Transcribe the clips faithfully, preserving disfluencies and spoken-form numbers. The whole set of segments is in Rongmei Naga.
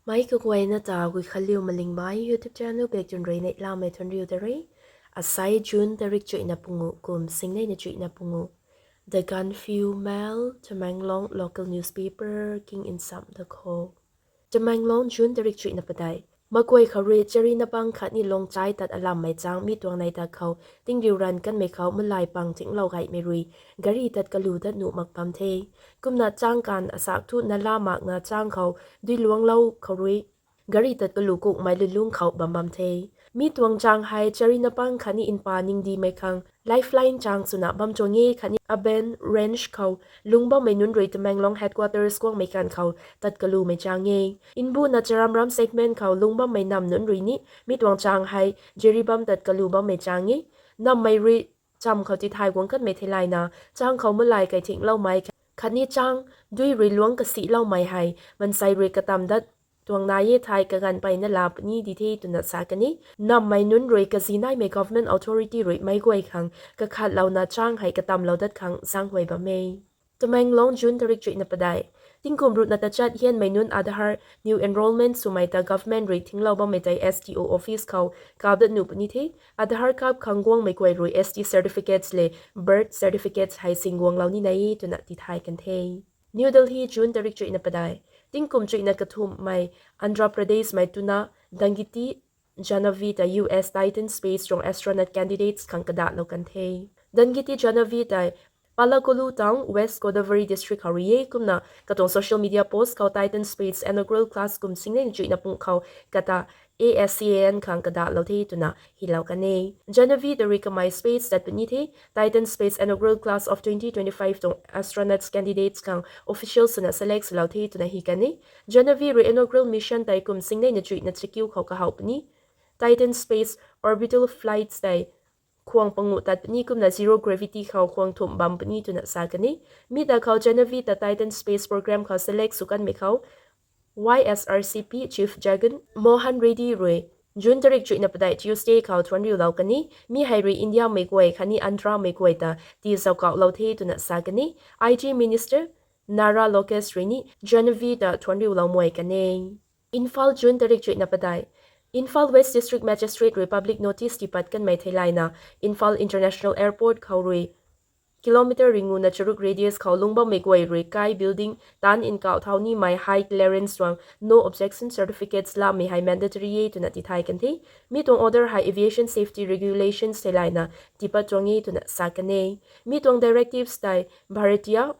Mei kaguayna ta Guikhanliu Malingmei YouTube channel bek tun rui neihlamei thuanriu ta re. Asai June tarik chuihna pungu kum singneina chuihna pungu. The Gaanphiu Mail, Tamenglong local newspaper, king in sam da kho. Tamenglong, June tarik chuihna padeih. Makuay khou rui charina bang khatni lungchai tat alammei chang mi tuang nei ta khou, tingriu ranv kanmei khou malai pang thinglou gaymei rui, gari tat kalu dat nuh mak bam the. Kumna chang kan asak thu nala makna chang khou, duiluanglou khou rui, gari tat kalu kukmei lulung khou bam bam the. Mi tuang chang hei charina bang khatni npa ningdimei khang, lifeline chang swna bam tuang e khatni Aben Range khou, lung bammei nunc rui Tamenglong headquarters kuangmei kan khou, tat kalumei chang e. Nbuna Charamram segment khou lung bammei nam nunc rui ni, mi tuang chang hei, Jiribam tat kalu bammei chang e. Nammei rui, cham khou tithay guang kanmei theilayna, chang khou malai kai thingloumei, khatni chang, dui rui luang kasiloumei hei, mansei rui katam dat tuang nai e thei kaganv peyna la puni di the twna sa kan e. Nammei nunc rui kazi naimei government authority rui meic guay khang, kakhatlouna chang hei katamlou dat khang zaenghuay bam e. Tamenglong, June tarik chuihna padeih. Tingkum ruhna tachat hianmei nunc Aadhaar new enrolment swmei ta government rui thinglou bammei tei S D O office khou kap dat nuh puni the. Aadhaar kap khang guangmei guay rui S T certificates le birth certificates hei sing guanglou ni nai e twna tithay kan the. New Delhi, June tarik chuihna padeih. Tingkum chuihna kathumhmei Andhra Pradesh mei twna Dangiti Janavi ta U S Titan Space tuang astronaut candidates khang kadahlou kan the. Dangiti Janavi tei Palakolu Town, West Godavari District khou rui e. Kumna katuang social media post khou Titan Space inaugural class kum singneina chuihna pung khou kata A S C A N khang kadahlou the twna hylou kan e. Janavi ta rui kamei space tat puni the, Titan Space inaugural class of twenty twenty-five tuang astronauts candidates khang official swna select swlou the twna hy kan e. Janavi rui inaugural mission tei kum singneina chuihna chakiu khou kahaw puni. Titan Space orbital flights tei khwang panguh tat puni kumna zero gravity khou khwang thumh bam puni twna sa kan e. Mi ta khou Janavi ta Titan Space program khou select sw kanmei khou Y S R C P Chief Jagan Mohan Reddy rui June tarik chuihna padeih Tuesday khou thuanriulou kan e. Mi hei rui India mei guay khatni Andhra mei guay ta tizau kauhlou the twna sa kan e. I T Minister Nara Lokesh rui ni Janavi ta thuanriulou muay kan e. Imphal, June tarik chuihna padeih. Imphal West District Magistrate rui public notice tipat kanmei theilayna, Imphal International Airport khou rui kilometer ringuna charuk radius khou lungbammei guay rui kai building taanv nkauh thau nimei high clearance tuang no objection certificates lamei hei mandatory e twna tithay kan the. Mi tuang order hei aviation safety regulations theilayna tipat tuang e twna sa kan e. Mi tuang directives tei Bharatiya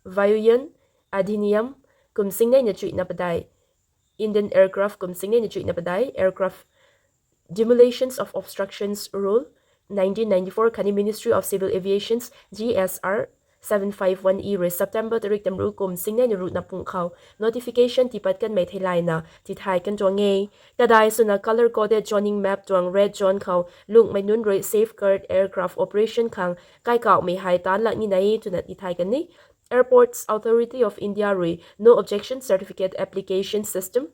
Vayuyan Adhiniyam kum singneina chuihna padeih, Indian Aircraft kum singneina chuihna padeih, Aircraft Demolitions of Obstructions Rule nineteen ninety-four khatni Ministry of Civil Aviation's G S R seven five one E rui September tarik tamru kum singneina ruhna pung khou notification tipat kanmei theilayna tithay kan tuang e. Kadai swna color coded zoning map tuang red zone khou lungmei nunc rui safeguard aircraft operation khang kaikauhmei hei taanv lak ni nai e twna tithay kan e. Airports Authority of India rui no objection certificate application system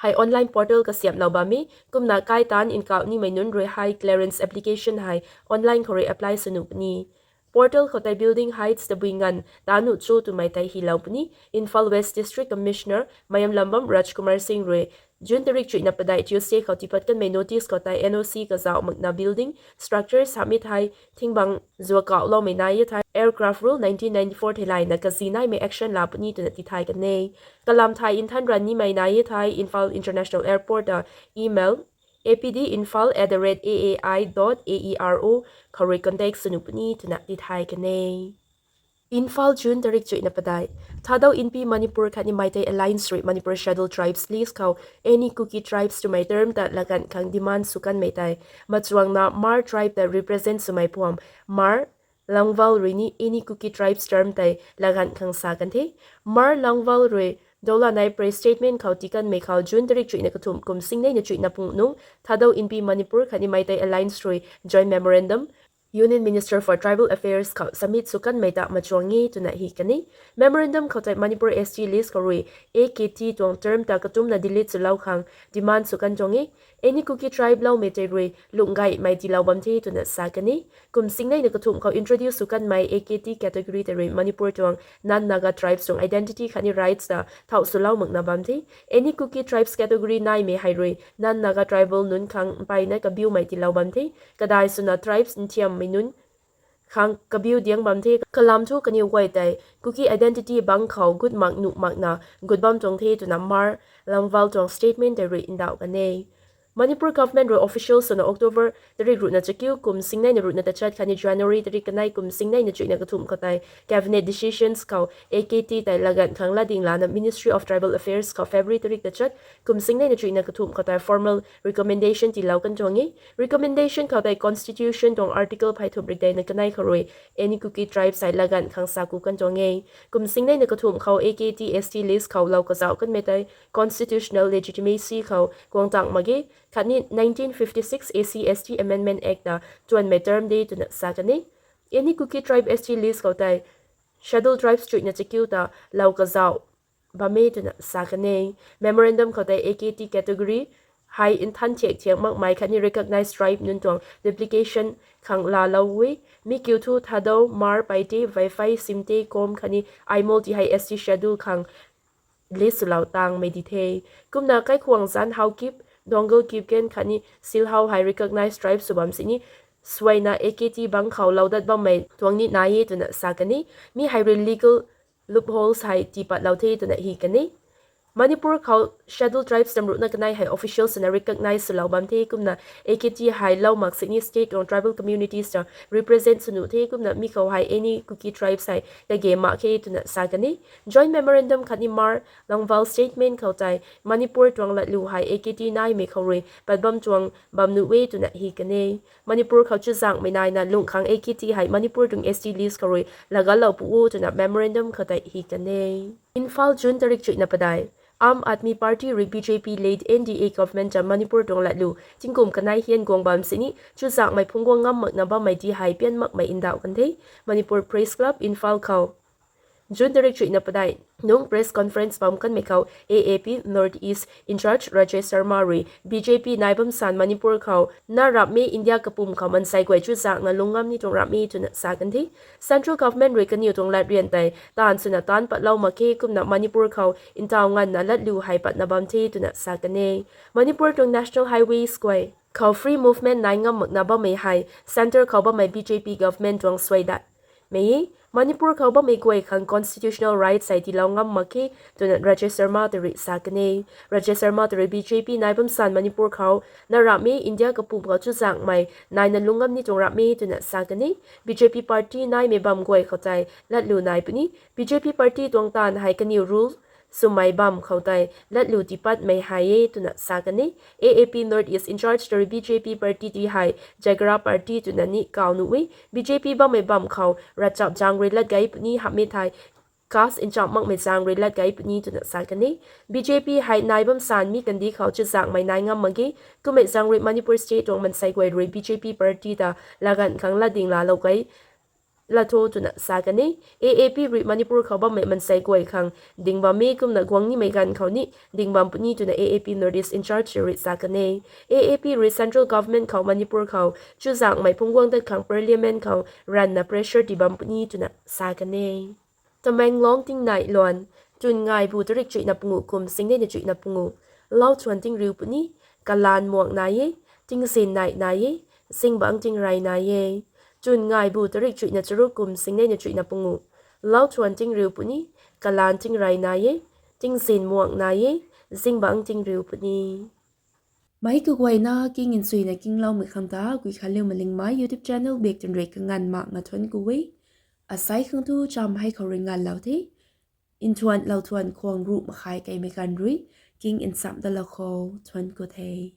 hei online portal kasiamhlou bam e. Kumna kai taanv nkauh nimei nunc rui hei clearance application hei online khou rui apply sw nuh puni. Portal khou tei building heights tabui nganv taanv nuh cho twmei tei hylou puni. Imphal West District Commissioner Mayamlambam Rajkumar Singh rui June tarik chuihna padeih Tuesday khou tipat kanmei notice khou tei N O C kazauh makna building structures hamhmei thei thingbang zuakauhloumei nai e thei Aircraft Rule nineteen ninety-four theilayna kazi naimei action la puni twna tithay kan e. Kalam thei nthan ran nimei nai e thei Imphal International Airport ta email A P D Imphal at the rate A A I dot A E R O khou rui contact sw nuh puni twna tithay kan e. Imphal, June tarik chuihna padeih. Thadou Inpi Manipur khatni Meitei Alliance rui Manipur Scheduled Tribes list khou any Kuki tribes twmei term ta laganv khang demand sw kanmei tei machuangna Hmar tribe ta represent swmei phuam Hmar Langval rui ni any Kuki tribes term tei laganv khang sa kan the. Hmar Langval rui Dolanai press statement khou tii kanmei khou June tarik chuihna kathumh kum singneina chuihna pung nung Thadou Inpi Manipur khatni Meitei Alliance rui joint memorandum Union Minister for Tribal Affairs khou submit sw kanmei ta machuang e twna hi kan e. Memorandum khou tei Manipur S T list khou rui A K T tuang term ta katumna delete swlou khang demand sw kan tuang e. Any Kuki tribe loumei tei rui lungh gaymei tiilou bam the twna sa kan e. Kum singneina kathumh khou introduce sw kanmei A K T category tei rui Manipur tuang non-Naga tribes tuang identity khatni rights ta thau swlou makna bam the. Any Kuki tribes category naimei hei rui non-Naga tribal nunc khang mpeyna kabiumei tiilou bam the. Kadai swna tribes nthiammei nunc khang kabiu diang bam the. Kalam thu kaniw guay tei Kuki identity bang khou gut mak nuh makna gut bam tuang the twna Mar Langval tuang statement tei rui ndauh kan e. Manipur government rui official swna October tarik ruhna chakiu kum singneina ruhna tachat khatni January tarik kanei kum singneina chuihna kathumh khou tei cabinet decisions khou A K T tei laganv khang latding lana Ministry of Tribal Affairs khou February tarik tachat kum singneina chuihna kathumh khou tei formal recommendation tiilou kan tuang e. Recommendation khou tei constitution tuang article phey thumh rikdeina kanei khou rui Any Kuki tribes hei laganv khang sa ku kan tuang e. Kum singneina kathumh khou A K T S T list khou lou kazauh kanmei tei constitutional legitimacy khou guang tang mak ge, khatni nineteen fifty-six A C S T Amendment Act ta tuanmei term de twna sa kan e. Any Kuki tribe S T list khou tei Scheduled Tribes chuihna chakiu ta lou kazauh bam e twna sa kan e. Memorandum khou tei A K T category hei nthan thiak thiak makmei khatni recognized tribe nunc tuang duplication khang laalou e. Mi kiu thu Thadou, Hmar, Paite, Vaiphei, Simte, Kom khatni Aimol ti hei S T schedule khang list swlou tangmei di the. Kumna kaikhwang zanc Haokip, Dongal, Kipgen khatni Silhou hei recognized tribe sw bam sini suaina A K T bang khou lou dat bammei tuang ni nai e twna sa kan e. Mi hei rui legal loopholes hei tiipatlou the twna hi kan e. Manipur khou Scheduled Tribes tam ruhna kanei hei official swna recognize swlou bam the. Kumna A K T hei lou mak sini state tuang tribal communities ta represent sw nuh the. Kumna mi khou hei Any Kuki tribes hei kage mak khe twna sa kan e. Joint memorandum khatni Mar Langval statement khou tei Manipur tuang latlu hei A K T naimei khou rui pat bam tuang bam nuh e twna hi kan e. Manipur khou chuzaenghmei naina lungh khang A K T hei Manipur tuang S T list khou rui lagatlou pu o twna memorandum khou tei hi kan e. Imphal, June tarik chuihna padeih. Aam Aadmi Party rui B J P led N D A government ta Manipur tuang latlu tingkum kanei hian guang bam sini chuzaenghmei phungc guang ngam makna bammei di hei pian makmei ndauh kan the. Manipur Press Club, Imphal khou June tarik chuihna padeih nung press conference bam kanmei khou A A P North East in-charge Rajesh Sharma rui B J P nai bam san Manipur khou na rapmei India kapwm khou mansei guay chuzaenghna lung ngam ni tuang rapmei twna sa kan the. Central government rui kaniw tuang latrian tei taanv swna taanc patlou mak khe. Kumna Manipur khou ntaw nganvna latlu hei patna bam the twna sa kan e. Manipur tuang national highways guay khou free movement nai ngam makna bammei hei centre khou bammei B J P government tuang suai dat mei e. Manipur khou bammei guay khang constitutional rights hei tiilou ngam mak khe twna Rajesh Sharma ta rui sa kan e. Rajesh Sharma ta rui B J P nai bam san Manipur khou na rapmei India kapwm khou chuzaenghmei naina lung ngam ni tuang rapmei twna sa kan e. B J P party naimei bam guay khou tei latlu nai puni. B J P party tuang taanv hei kaniw rule swmei bam khou tei latlu tiipatmei hei e twna sa kan e. A A P North East in-charge ta rui B J P party ti hei Jhagara party twna ni kaw nuh e. B J P bammei bam khou ravchap zaeng rui lat gay puni, hamhmei thei caste ncham makmei zaeng rui lat gay puni twna sa kan e. B J P hei nai bam san mi kandih khou chuzaenghmei nai ngam mak ge. Kummei zaeng rui Manipur state tuang mansei guay rui B J P party ta laganv khang latding laalou gay lat tho twna sa kan e. A A P rui Manipur khou bammei mansei guay khang ding bam e. Kumna guang nimei ganv khou ni ding bam puni twna A A P North East in-charge rui sa kan e. A A P rui central government khou Manipur khou chuzaenghmei phungc guang dat khang parliament khou ranvna pressure tii bam puni twna sa kan e. Tamenglong tingnai luan, Tun ngaibu tarik chuihna pungu kum singneina chuihna pungu, lau thuan tingriu puni, kalaan muang nai e, tingzin nai nai e, zingbangc tingrey nai e. Tun ngaibu tarik chuihna charuk kum singneina chuihna pungu, lau thuan tingriu puni, kalaan tingrey nai e, tingzin muang nai e, zingbangc tingriu puni. Meic kaguayna king nchuina kingloumei khang ta Guikhanliu Malingmei YouTube channel bak twn rui kanganv makna thuanc ku e. Asei khang tu cham hei khou rui nganvlou the. Nthuanlou thuan khwang ruh makhai keimei ganv rui king nchamh dalou khou thuanc ku the.